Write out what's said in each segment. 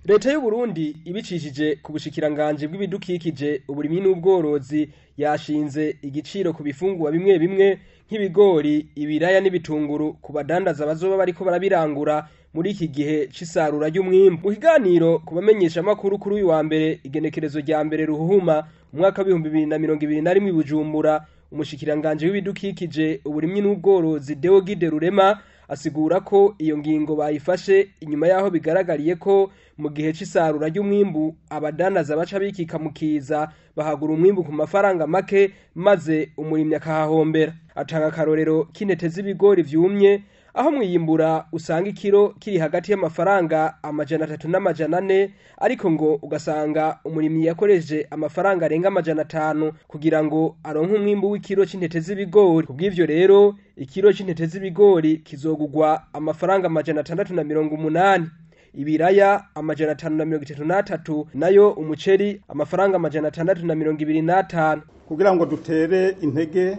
Leta y'u Burundi ibicishije ku bushikiranganji bw'ibidukikije, uburimyi n'ubworozi yashinze igiciro ku bifungurwa bimwe bimwe nk'ibigori, ibiraya n'ibitunguru ku badandaza bazoba bariko barabirangura muri iki gihe c'isarura ry'umwimbu. Mu kiganiro ku bamenyeshamakuru kuri uyu wa mbere, igenekerezo rya 1 Ruhuhuma umwaka w'2021 i Bujumbura, umushikiranganji w'ibidukikije, uburimyi n'ubworozi Deogide Rurema asigura ko iyo ngingo bayifashe inyuma yaho bigaragariye ko mu gihe c'isarura ry'umwimbu abadandaza baca bikika mu kiza, bahagura umwimbu ku mafaranga make, maze umurimyi akahahombera. Atanga akarorero k'intete z'ibigori vyumye, aho mwiyimbura usanga ikiro kiri hagati y'amafaranga 300 n'400, ariko ngo ugasanga umurimyi yakoresheje amafaranga arenga 500 kugira ngo aronke umwimbu w'ikiro c'intete z'ibigori. Kubw'ivyo rero, ikiro c'intete z'ibigori kizogugwa amafaranga 680, ibiraya 533, nayo umuceri amafaranga 625. Kugira ngo dutere intege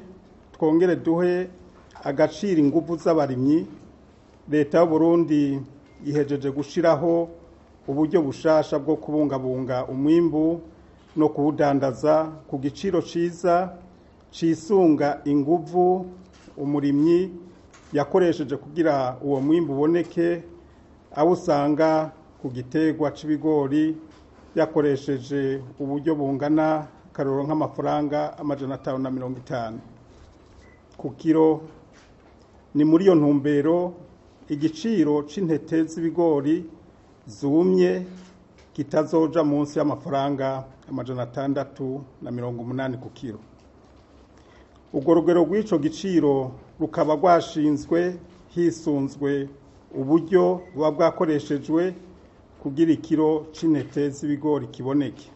twongere duhe agaciro inguvu z'abarimyi, Leta y'u Burundi ihejeje gushiraho uburyo bushasha bwo kubungabunga umwimbu no kuwudandaza ku giciro ciza cisunga inguvu umurimyi yakoresheje kugira uwo mwimbu uboneke, aho usanga ku giterwa c'ibigori yakoresheje uburyo bungana akarorero nk'amafaranga 550 ku kiro. Ni muri iyo ntumbero igiciro c'intete z'ibigori zumye kitazoja munsi y'amafaranga 680 ku kiro. Urwo rugero rw'ico giciro rukaba rwashinzwe hisunzwe uburyo buba bwakoreshejwe kugira ikiro c'intete z'ibigori kiboneke.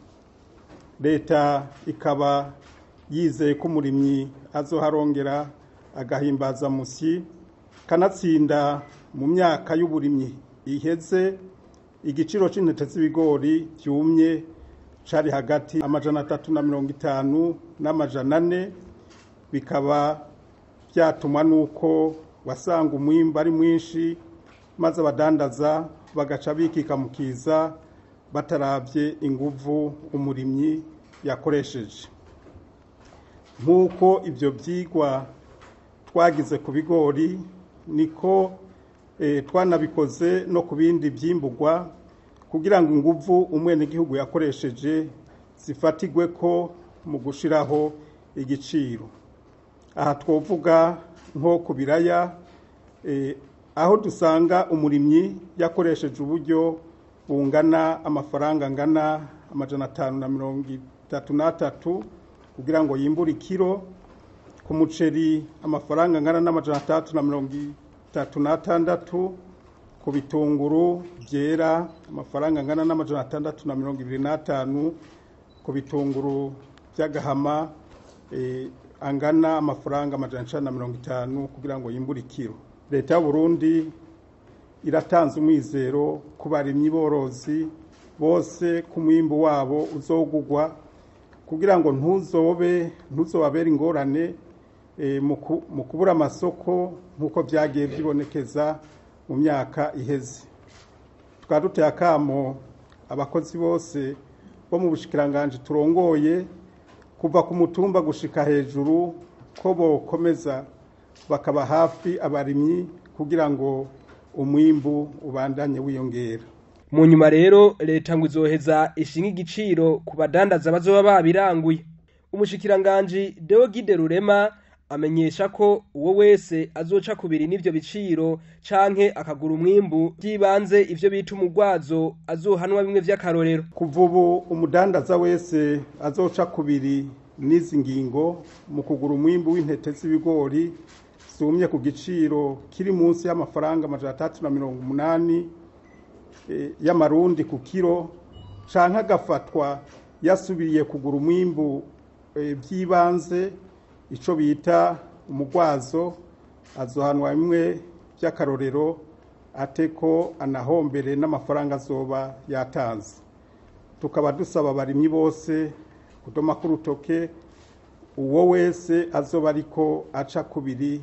Leta ikaba yizeye ko umurimyi azoharongera agahimbaza musyi, kanatsinda mu myaka y'uburimyi iheze igiciro c'intete z'ibigori vyumye cari hagati 350 n'400, bikaba vyatumwa nuko wasanga umwimbu ari mwinshi, maze abadandaza bagaca bikika mu kiza bataravye inguvu umurimyi yakoresheje. Nk'uko ivyo vyigwa twagize ku bigori, niko twanabikoze no ku bindi vyimburwa, kugira ngo inguvu umwenegihugu yakoresheje zifatirwe ko mu gushiraho igiciro. Aha twovuga nko ku biraya, aho dusanga umurimyi yakoresheje uburyo bungana amafaranga angana 533 kugira ngo yimbure ikiro, ku muceri amafaranga angana n'636, ku bitunguru vyera amafaranga angana n'625, ku bitunguru vy'agahama angana amafaranga 950 kugira ngo yimbure ikiro. Leta y'u Burundi iratanze umwizero ku barimyi borozi bose ku mwimbu wabo uzogugwa, kugira ngo ntuzobabere ingorane mu kubura amasoko nk'uko vyagiye vyibonekeza mu myaka iheze. Tukaba duteye akamo abakozi bose bo mu bushikiranganji turongoye kuva ku mutumba gushika hejuru ko bokomeza bakaba hafi abarimyi kugira ngo umwimbu ubandanye wiyongera. Mu nyuma rero leta ngo izoheza ishinga igiciro ku badandaza bazoba babiranguye. Umushikiranganji Deogide Rurema amenyesha ko uwo wese azoca kubiri n'ivyo biciro canke akagura umwimbu by'ibanze, ivyo bita umugwazo, azohanwa bimwe vy'akarorero. Kuva ubu umudandaza wese azoca kubiri n'izi ngingo mu kugura umwimbu w'intete z'ibigori zumye ku giciro kiri munsi y'amafaranga 380 y'amarundi ku kiro, canke agafatwa yasubiriye kugura umwimbu by'ibanze, ico bita umugwazo, azohanwa bimwe vy'akarorero, ateko anahombere n'amafaranga azoba yatanze. Tukaba dusaba abarimyi bose kudoma ku rutoke uwo wese azoba ariko aca kubiri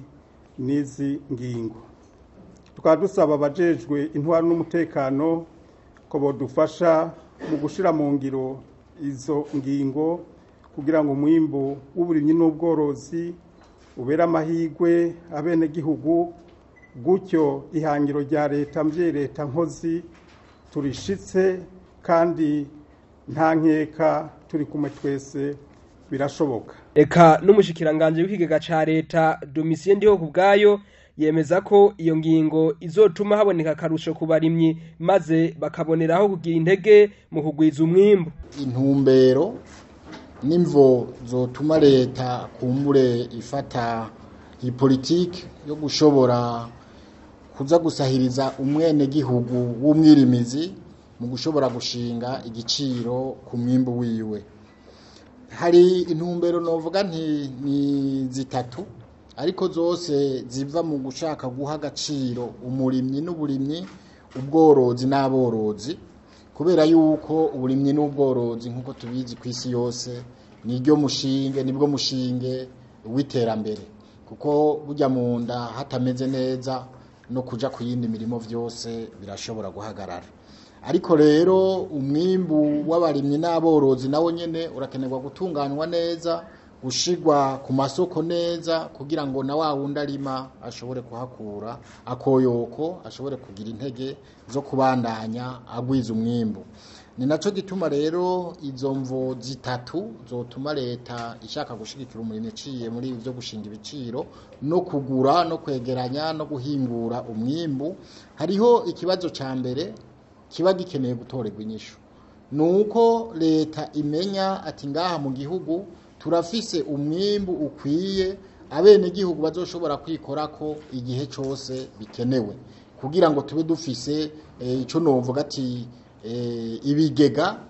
n'izi ngingo. Tukaba dusaba abajejwe intwaro n'umutekano ko bodufasha mu gushira mu ngiro izo ngingo kugira ngo umwimbu w'uburimyi n'ubworozi ubere amahirwe abenegihugu, gutyo ihangiro rya leta mvye leta nkozi turishitse kandi nta nkeka turi kumwe twese birashoboka. Eka n'umushikiranganje w'ikigega ca leta Domitien Ndihokubwayo yemeza ko iyo ngingo izotuma haboneka akarusho ku barimyi maze bakaboneraho kugira intege mu kugwiza umwimbu. Intumbero n'imvo zotuma leta kumbure ifata iyi politike yo gushobora kuza gusahiriza umwenegihugu w'umwirimizi mu gushobora gushinga igiciro ku mwimbu wiwe. Hari intumbero novuga nti ni zitatu, ariko zose ziva mu gushaka guha agaciro umurimyi n'uburimyi, ubworozi n'aborozi, kubera yuko uburimyi n'ubworozi nk'uko tubizi ku isi yose niryo mushinge, nibwo mushinge w'iterambere, kuko burya mu nda hatameze neza no kuja ku yindi mirimo vyose birashobora guhagarara. Ariko rero umwimbu w'abarimyi n'aborozi nawo nyene urakenerwa gutunganywa neza, gushigwa ku masoko neza, kugira ngo na wa wundi arima ashobore kuhakura akoyoko, ashobore kugira intege zo kubandanya agwiza umwimbu. Ni naco gituma rero izo mvo zitatu zotuma leta ishaka gushigikira umurimyi iciye muri ivyo gushinga ibiciro no kugura no kwegeranya no guhingura umwimbu. Hariho ikibazo ca mbere kiba gikeneye gutorerwa inyishu, nuko leta imenya ati ngaha mu gihugu turafise umwimbu ukwiye abenegihugu bazoshobora kwikorako igihe cose bikenewe, kugira ngo tube dufise ico novuga ati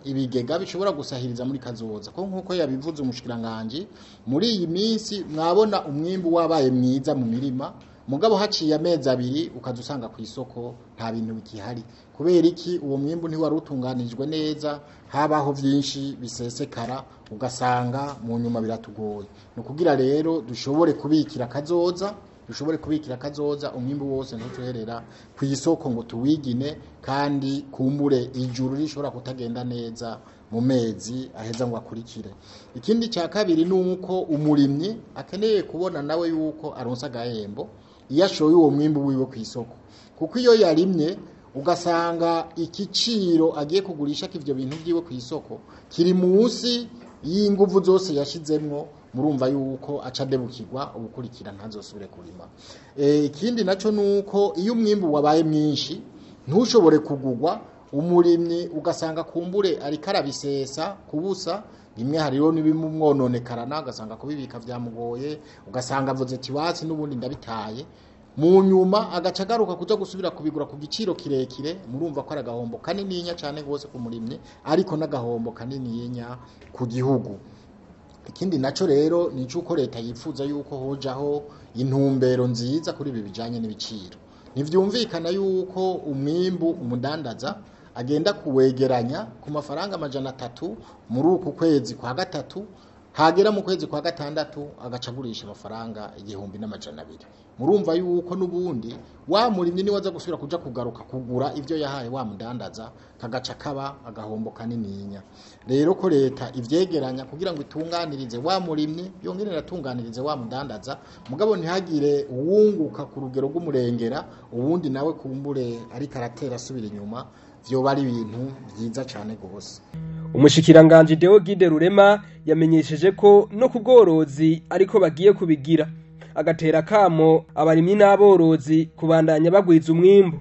ibigega bishobora gusahiriza muri kazoza. Ko nkuko yabivuze umushikiranganje, muri iyi minsi mwabona umwimbu wabaye mwiza mu mirima, mugabo haciye amezi abiri ukaza usanga ku isoko nta bintu bikihari. Kubera iki? Uwo mwimbu ntiwari utunganijwe neza, habaho vyinshi bisesekara, ugasanga mu nyuma biratugoye. Ni ukugira rero dushobore kubikira kazoza, dushobore kubikira kazoza umwimbu wose ntucuherera ku isoko ngo tuwigine, kandi kumbure ijuru rishobora kutagenda neza mu mezi aheza ngo akurikire. Ikindi cya kabiri ni uko umurimyi akeneye kubona nawe yuko aronsa agahembo iyo ashoye uwo mwimbu wiwe ku isoko, kuko iyo yarimye ugasanga igiciro agiye kugurisha ivyo bintu vyiwe ku isoko kiri munsi y'inguvu zose yashizemwo, murumva yuko aca adebukirwa ubukurikira ntazosubire kurima. Ikindi naco nuko iyo umwimbu wabaye mwinshi ntushobore kugugwa, umurimyi ugasanga kumbure ariko arabisesa kubusa, bimwe hariho n'ibimumwononekarana ugasanga kubibika vyamugoye, ugasanga avuze ati watsi n'ubundi ndabitaye, mu nyuma agaca agaruka kuja gusubira kubigura ku giciro kirekire. Murumva ko ari agahombo kanininya cane gose ku murimyi, ariko n'agahombo kanininya ku gihugu. Ikindi naco rero ni icuko leta yifuza yuko hojaho intumbero nziza kuri ibi bijanye n'ibiciro. Ntivyumvikana yuko umwimbu umudandaza agenda kuwegeranya ku mafaranga 300 muri uku kwezi kwa gatatu, hagera mu kwezi kwa gatandatu agacagurisha amafaranga 1200. Murumva yuko nubundi wa murimyi ni waza gusubira kuja kugaruka kugura ivyo yahaye wa mudandaza, kagaca kaba agahombo kanininya. Rero ko leta ivyegeranya kugira ngo itunganirize wa murimyi, yongere iratunganirize wa mudandaza, mugabo ntihagire uwunguka ku rugero rw'umurengera, uwundi nawe kumbure ariko aratera asubira inyuma, vyoba ari ibintu vyiza cane gose. Umushikiranganje Deo Gide Rurema yamenyesheje ko no ku bworozi ariko bagiye kubigira, agatera kamo abarimyi n'aborozi kubandanya bagwiza umwimbu.